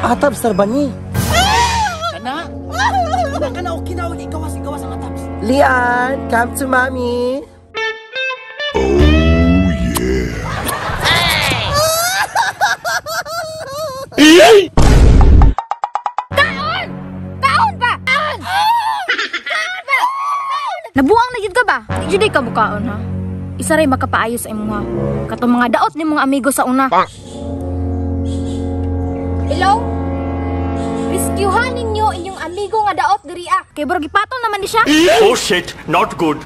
Atabs tarba ni. Kana? Kana kana okay na ikawas ikawas ang atabs. Lian, come to mommy. Oh yeah. Hey! Kaon! Kaon ba? Kaon! Kaon ba? Nabuang na jud ka ba? Di jud ka mukaon ha. Isa ray makapaayos sa imong ha. Katong mga daot ni mga amigo sa una. Hello? Rescuehan ninyo inyong amigo nga daot diri ah. Kay burag gipatol naman ni siya. Oh shit, not good.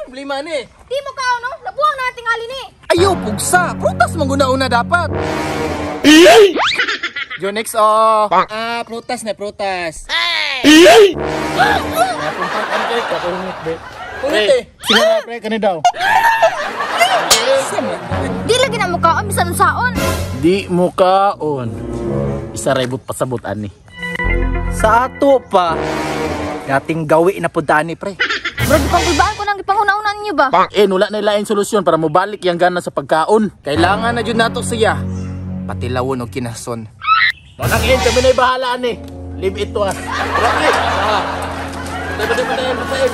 Problema ni. Di mo kaon no? Nabuang na tingali ni. Ayo pugsa, prutas man guna-una dapat. Jonex oh. Ah, prutas na prutas. Punit eh. Sige na pre, kani daw. Di lagi na mukaon bisan unsaon. Di mo kaon. Isa ray but pasabot ani. Sa ato pa. Dating gawi na pud ani pre. Bro, gipangkulbaan ko nang gipanguna-una ninyo ba? Eh, wala na ilaing solusyon para mobalik yang gana sa pagkaon. Kailangan na jud nato siya. Patilawon og kinason. Nang in, kami na'y bahala ani. Leave it to us. Tara, pre. Ah. Dali, dali, dali, dali.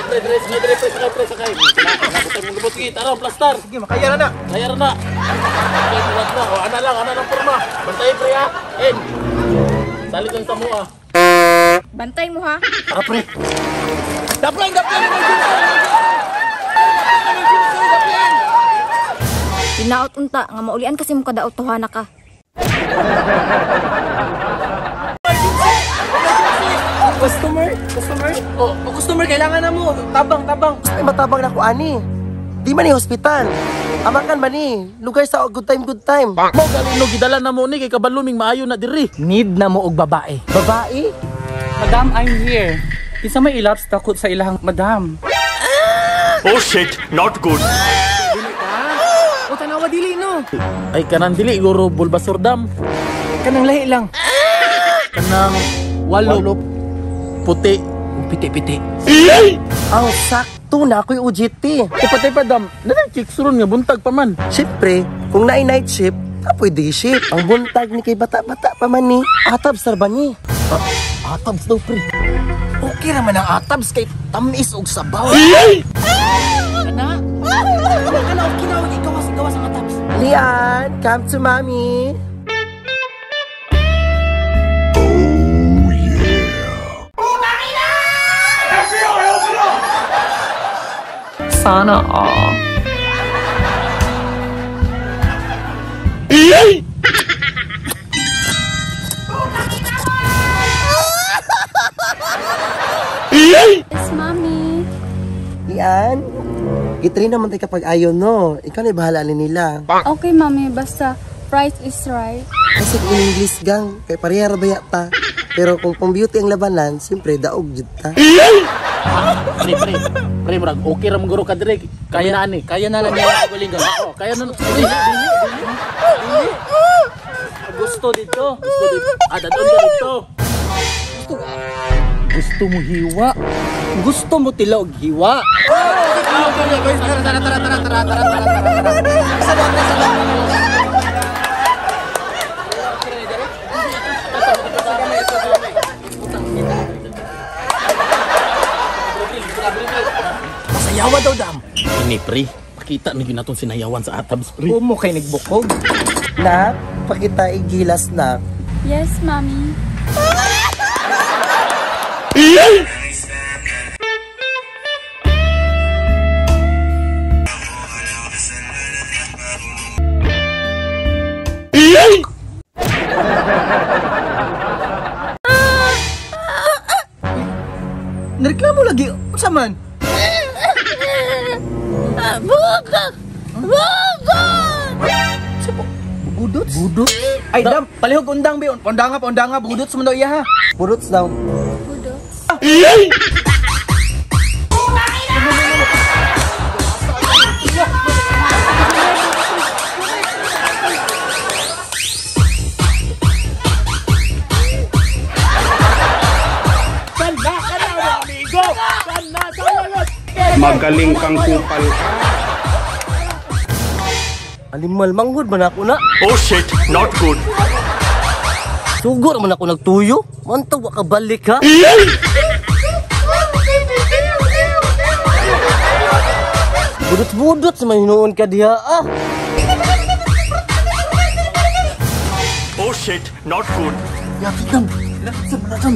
Dali, dali, sakay, dali, pre, sakay, pre, sakay. Nakutay mong lubot. Sige, tara, plastar. Sige, makaya na na. Kaya na. Okay, tuwat na. O, ana lang porma. Bantay, pre, ha. En. Salit lang sa mo, ah. Bantay mo, ha. Tara, pre. Daplan, daplan, emergency, daplan. Tinaot unta nga maulian kasi mo kadaot tuha na ka. Customer, customer. Oh, customer kailangan na mo. Tabang, tabang. Ay, matabang na ko ani. Di man ni hospital. Amakan ba ni? Lugar sa good time, good time. Mo galino gidala na mo ni kay kabaluming maayo na diri. Need na mo og babae. Babae? Madam, I'm here. Kinsa may ilapse takot sa ilahang madam. Oh shit, not good. Dili ka? O tanawa dili no. Ay kanang dili guro Bulbasur Dam. Kanang lahi lang. Kanang walop puti. Piti-piti. Ang sakto na ako'y OJT. E patay pa dam. Nanay chicks ron nga buntag pa man. Siyempre, kung naay night shift, apoy day shift. Ang buntag ni kay bata-bata pa man ni. Atabs tarba ni. Atabs daw pre. Okay raman ang atabs kay tamis og sabaw. Kana? Kana kana okay na ikawas ikawas ang atabs. Lian, come to mommy. Oh yeah. Sana all. Yes, mommy. Lian, gitry naman tayo kapag ayaw no. Ikaw na bahala nila. Okay, mommy. Basta price is right. Kasi in English gang, kay pareha ra ba yata. Pero kung pang beauty ang labanan, siyempre daog jud ta. Pre, pre. Pre, murag okay ra man guro ka dire. Kaya na ani. Kaya na lang niya guling gang. Oo, kaya na. Pre, Gusto dito. gusto dito. Ah, dadon ka dito. Gusto mo hiwa. Gusto mo tilog hiwa. Tara tara tara tara tara tara tara tara. Masayawa daw dam. Ini pre, pakita ni gyud natong sinayawan sa atabs pre. Umo kay nagbukog. Nak, pakita igilas na. Yes, mommy. Nareklamo lagi. Unsa man? Bukod! Bukod! Budots? Budots? Ay, dam, palihog undang be. Undanga, undanga, budots man daw iya ha. Budots daw. Budots. Magaling kang kupal ka. Animal manghod man ako na. Oh shit, not good. Sugo man ako nagtuyo. Mantaw wa ka balik ha. Budot-budot sa mahinuon ka diha ah. Oh shit, not good. Yakitam. Sa manadam.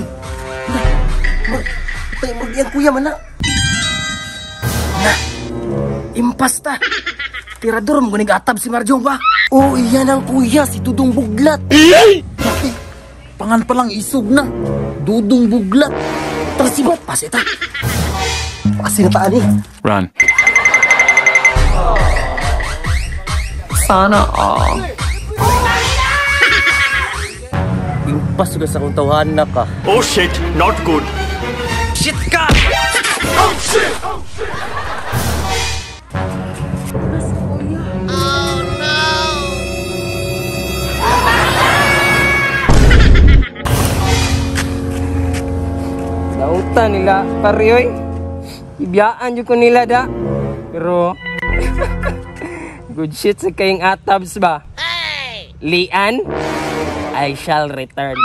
Patay mo diyan kuya man na. Na. Impasta. Tirador mo gunig atab si Marjong ba? Oh, iyan ang kuya si Dudong Buglat. Yati. Pangan pa lang isog na. Dudong Buglat. Tara sibat, pasita. Pasi na taan eh. Run. Sana all. Impas juga sa akong tawhana ka. Oh shit, not good. Shit ka! Dautan nila, pare oy. Ibiyaan jud ko nila da. Pero good shit sa kayong atabs ba? Lian, I shall return.